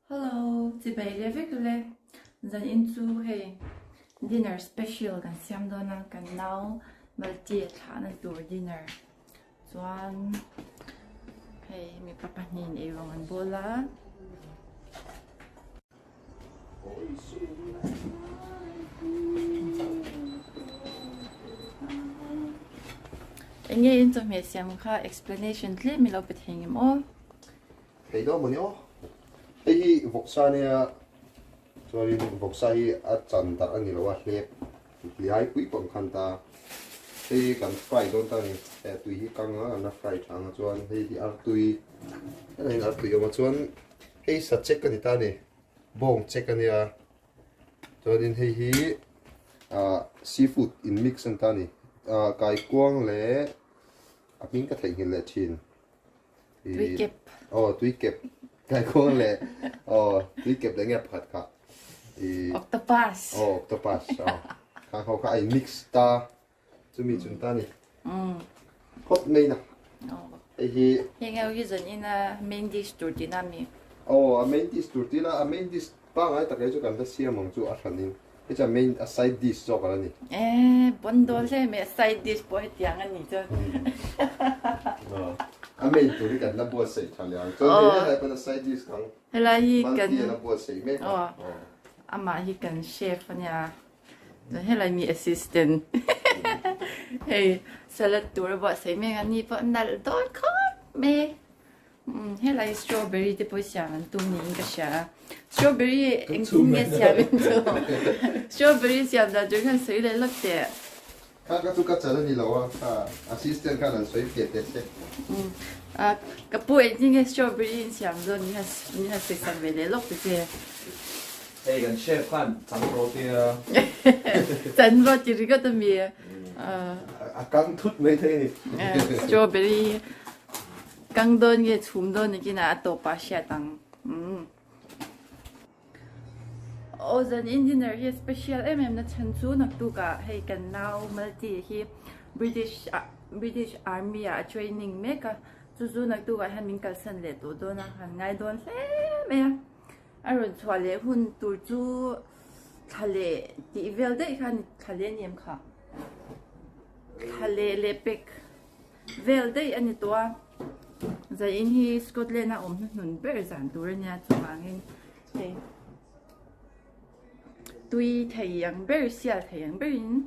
Hello, chibai le vek le. Zan in chu hei dinner special kan siam dawn a, kan nau Malti a thlahna tur dinner. Chuan hei mipa pahnihin eirawng an bawl a. Enge in chawhmeh siam kha explanation tlem ilo pe thei ngem aw? Thei dawn mawni aw. Hei hi vawksa ania chuanin vawksa hi a chan darh a ni lo a hlep hliai pui pang khan ta. Hei hi kan fry dawn ta a ni. He tui hi kang a kan la fry tha ang a chuan hei hi artui helaiin artui a awm a chuan hei sachek a ni ta a ni. Bawng chek a nia chuanin hei hi ah seafood in mix a ni ta a ni. Ah kaikuang leh a hming ka theihnghilh leh thin. Tui kep. Aw tui kep. Kaikuang leh aw tui kep leh nge pakhat kha. I octopus. Aw octopus aw. Khang ho kha a in mix ta. Chumi chun ta ni. Phawt mai na. Hei hi. Heng ho hi zan ina main dish tur tihna mi? Aw a main dish tur tihna a main dish pangngai tak hi chu kan la siam ang chu a hran in. Hei chu a main a side dish zawk a la ni. Ee pawn dawl hle mai a side dish pawh hetiang a ni chuan. A main tur hi kan la buatsaih tha leh ang chuan hei helai pawn a side dish kang Helai hi kan Malti a la buatsaih mek a. Amah hi kan chef a nia. Chuan helai mi assistant hei salad tur a buatsaih mek a ni pawh nalh dawn khawp mai. Umm helai strawberry te pawh siam an tum niin ka hria a strawberry engtin nge siam in chu strawberry siam dan tur hian sawi leh lawk teh. Kha ka chu ka chan a ni lo a kha assistant khan an sawi fiah teh se. Umm a ka pu engtin nge strawberry in siam dawn ni han ni han sawi sak ve leh lawk ta che. Hei kan chef khan chang roti a. Chan roti ringawt a mi. A kang thut mai thei a ni. Strawberry kang dawn nge chhum dawn ni kinah a tawpah hriat ang. Umm. Aw zan in dinner hi special em em na chhan chu naktukah hei kan nau Malti hi British British Army ah a training mek a, chu chu naktukah hian min kalsan leh tawh dawn a, kan ngai dawn hle mai a. A rawn chhuah leh hun tur chu thla leh tih vel daih kha a ni, thla leh a ni em kha? Thla leh leh pek vel daih a ni tawh a, Zain hi Scotland a awm hnuhnun ber zan tur a nia chuvangin hei tui thei ang ber sial thei ang berin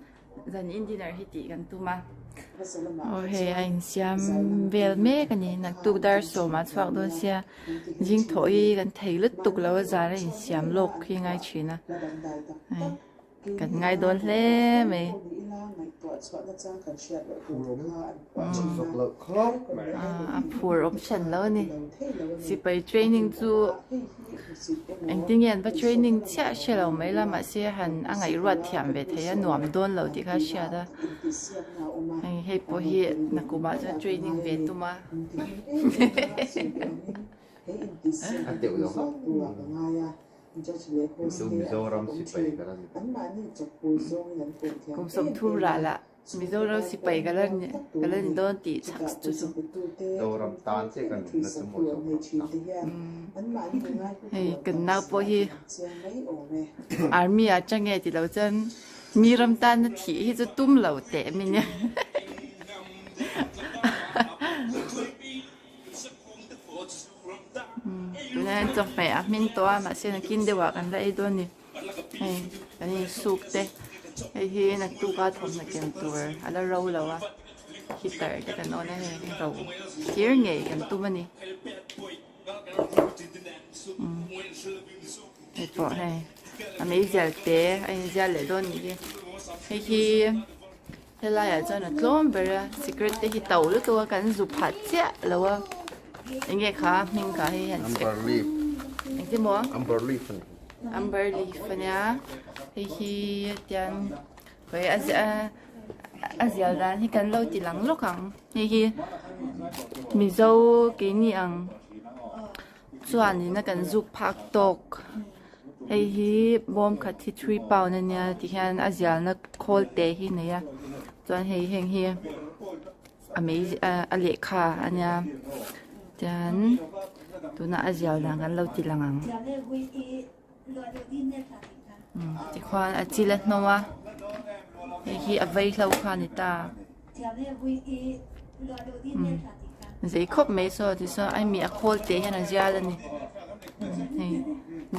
Zan in dinner hi tih kan tum a. Aw hei a insiam vel mek a ni. Naktuk dar sawmah chhuak dawn sia zing thawh hi kan thei lutuk lo a zan a insiam lawk hi ngai thin a. Hei kan ngai dawn hle mai. A phur awm hran lo a ni. Sipai training chu Engtin nge an va training chiah hre lo mai la mahse han a ngaihruat thiam ve thei a nuam dawn lo tih kha a hriat a hei hei pawh hi nakumah chuan training ve tum a kum 30 rah lah. Mizoram sipai ka la ni ka la ni dawn tih chhak chu chu. Zoram tan che kan na chu maw Zoram tan. Hei kan nau pawh hi army ah chang nge ti lo chuan mi ram tan na thih hi chu tum lo teh a mi nia. Tunah hian chawhmeh a hmin tawh a mahse nakin deuh ah kan la ei dawn a ni. Hei kan insuk te hei hi naktuk a thawmhnaw ken tur a la ro lo a heater te kan on a hei ro tir ngei kan tum a ni umm hei pawh hei a meizial te a inzial leh dawn nih hi hei hi helai ah chuan a tlawm ber a cigarette te hi to lutuk a kan zu phat chiah lo a eng nge kha hming kha hei hian engtin maw amber leaf a ni amber leaf a nia hei hi tian hawi a ziah a zial dan hi kan lo ti lang lawk ang hei hi mizo keini ang chuanin a kan zuk phak tawk hei hi bawm khat hi 3 pound a nia tihian a zialna khawl te hi a nei a chuan hei heng hi a mei a lehkha a nia tian. Tunah a zial dan kan lo ti lang ang. Tikhuan a chil a hnawm a, hei hi a vei hlo kha a ni ta. Zei khawp mai saw tichuan a mi a khawl teh hian a zial a ni. Hei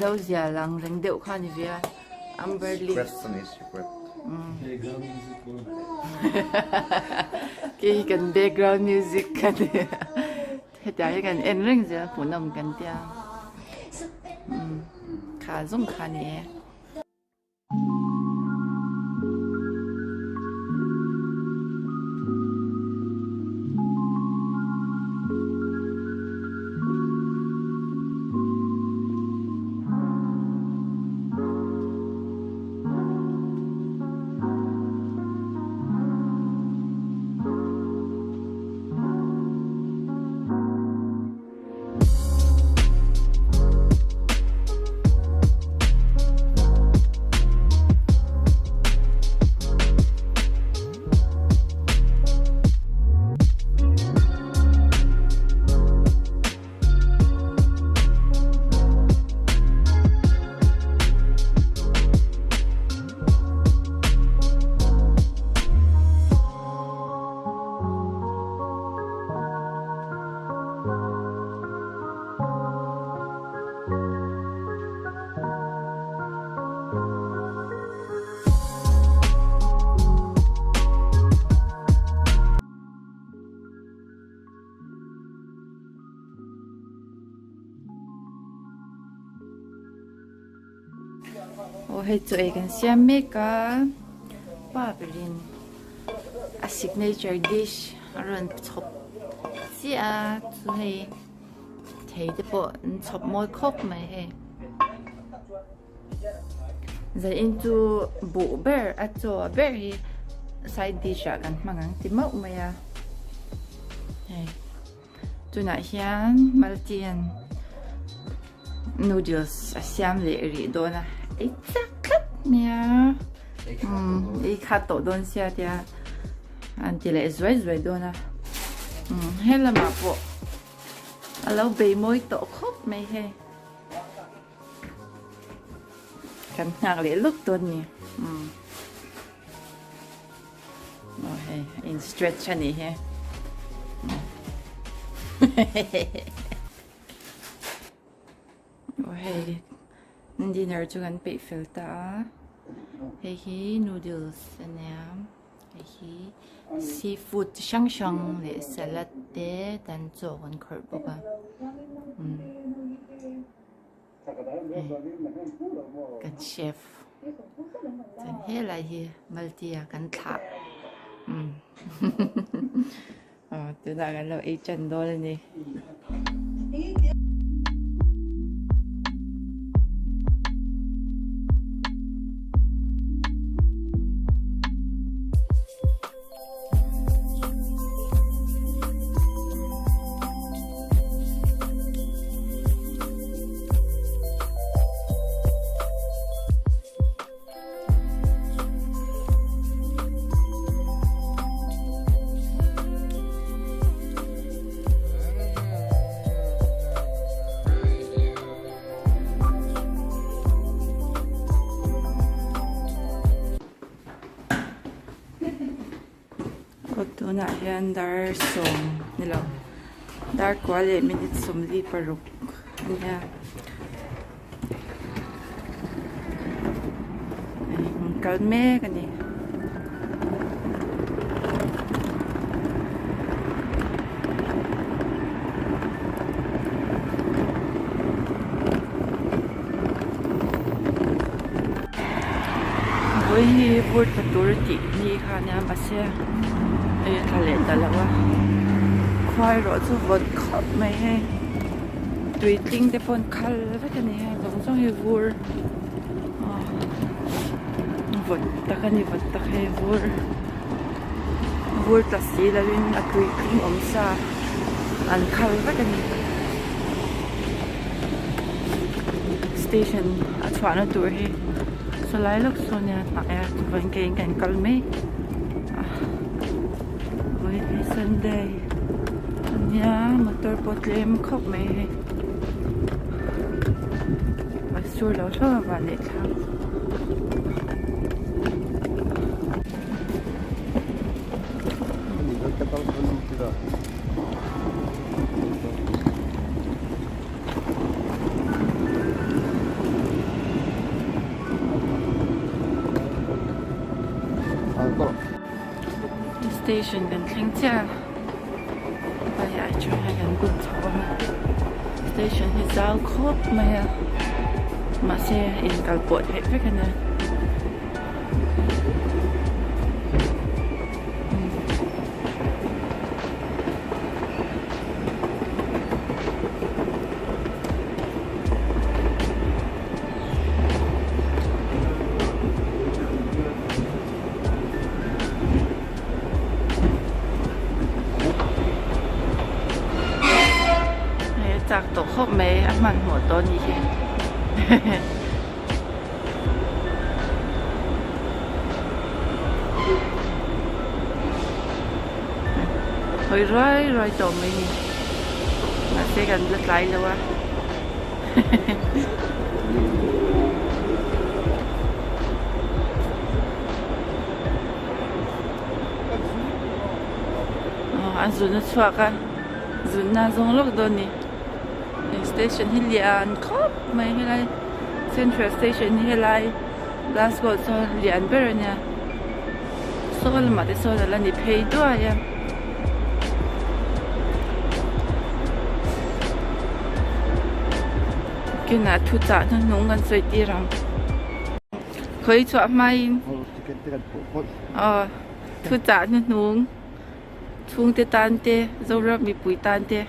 zo zial ang reng deuh kha a ni ve a amber leaf. Kei hi kan background music a ni. Hetiang hi kan en reng zel hmuhnawm kan tia kha zawng kha a ni e. Aw hei chaw ei kan siam mek a pa berin a signature dish a rawn chhawp chiah a chu hei thei te pawh an chhawp mawi khawp mai hei zanin chu buh ber a chaw ber hi side dish ah kan hmang ang ti mauh mai a hei. Tunah hian Maltian noodles a siam leh rih dawn a, ei chak tlat mai a, umm ei khat tawh dawn sia tia an ti leh zuai zuai dawn a, umm he lamah pawh a lo bei mawi tawh khawp mai hei, kan nghak leh lawk dawn a ni umm. Aw hei a in stretch a nih hi aw hei dinner chu kan peih fel ta a hei hi noodles a nia hei hi seafood chi hrang hrang leh salad te tan chaw kan khawrh bawk a umm kan chef chuan helai hi malti a kan thlah umm aw tunah kan lo ei tan dawn a ni. Aw tunah hian dar sawm ni lo dar kua leh minute sawmli paruk a nia an kal mek a ni. Vawi hi vur tla tur tih ni kha ania mahse hei a tla leh ta lo a khua erawh chu vawt khawp mai hei tui tling te pawh an khal vek a ni hei zawng zawng hi vur vawt tak a ni vawt tak hei vur vur tla si lovin a tui tling awm sa an khal vek a ni. Station a chhuahna tur hi sawlai lawk sawn nia hnah e chuan keiin kan kal mek a vawiin hi Sunday a nia motor pawh tlem khawp mai hei. sur lo hlauh a van leh thlak. Station kan thleng chiah a hei ah chuan hei kan lut chho ang a station hi zau khawp mai a mahse inkal pawh theih vek a nia. Hei a chak tawh khawp mai a hmanhmawh tawh a nih hi. Hawi ruai ruai tawh mai ni mahse kan la tlai lo a aw an zun a chhuak a zun a zawng lawk dawn a ni. Station hi lian khawp mai helai central station hi helai Glasgow chuan lian ber a nia saw lamah te sawn ala ni phei duai a. Kinah thu chah hnuhnung kan sawi tir ang khawi chhuah hmain aw thu chah hnuhnung. Chhungte tan te, Zoram mipui tan te.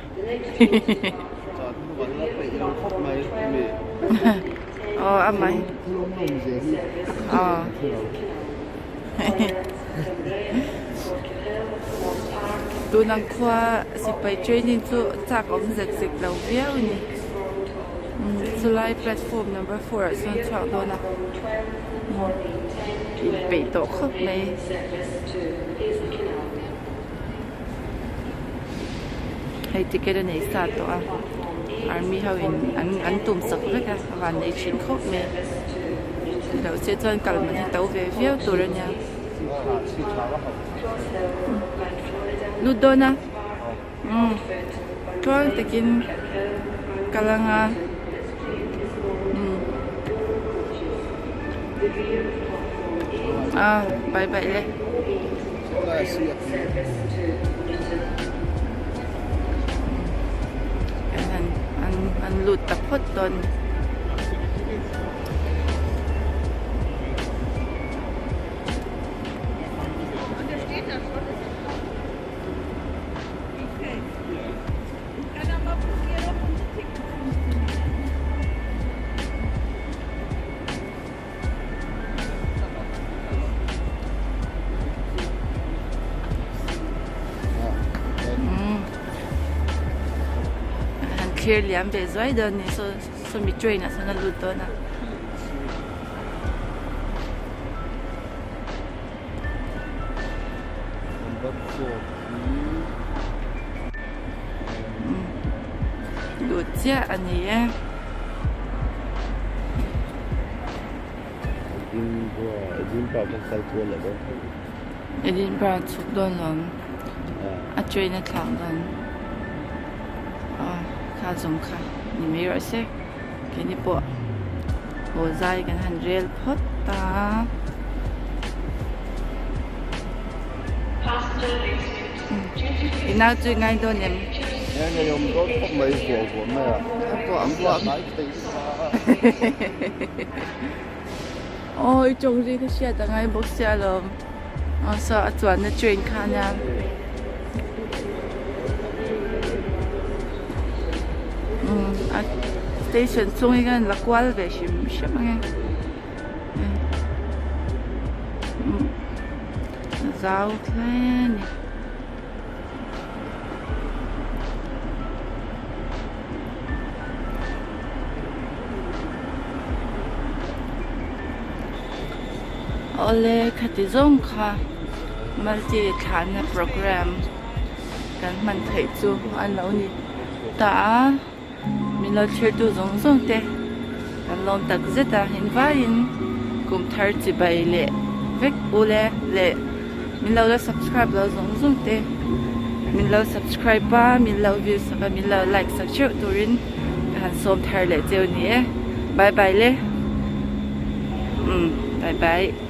Aw a mai. Aw. Tun ang khua sipai training chu chak awm zek zek lo viau a ni. Chulai platform number 4 ah chuan chhuak dawn a. Inpeih tawh khawp mai. Hei ticket a nei sa tawh a army ho in an an tum sak vek a a van nei thin khawp mai loh se chuan kal man hi to ve viau tur a nia lut dawn a umm tluang takin kal anga umm a bye bye le. An lut ta phawt dawn. Han thlir liam ve zuai dawn a ni saw sawmi train ah sawn a lut dawn a. Lut chiah a ni e. Edinburgh chhuk dawn lo ang a train a thlak dawn aw kha zawng kha ni mai rawh se keini pawh haw zai kan han rel phawt a. I nau chu i ngai dawn em? Nge ngei awm dawn khawp mai vuah vuah mai a. Vuah vuah. Aw i tawng ri ka hriat a ngai bawk sia alawm. Aw saw a chuanna train kha ania. Umm a station chhung hi khan la kual ve hrim hrim ang e. Zau hle a ni. Awle khati zawng kha multi thlahna program kan hman theih chu a lo ni ta a. Min lo thlir tu zawng zawng te. Kan lawm tak zet a, in vaiin kum thar chibai leh vek u le leh min lo la subscribe lo zawng zawng te min lo subscribe a, min lo view sak a, min lo like sak theuh turin ka han sawm thar leh cheu ni e. Bye bye le. Umm bye bye.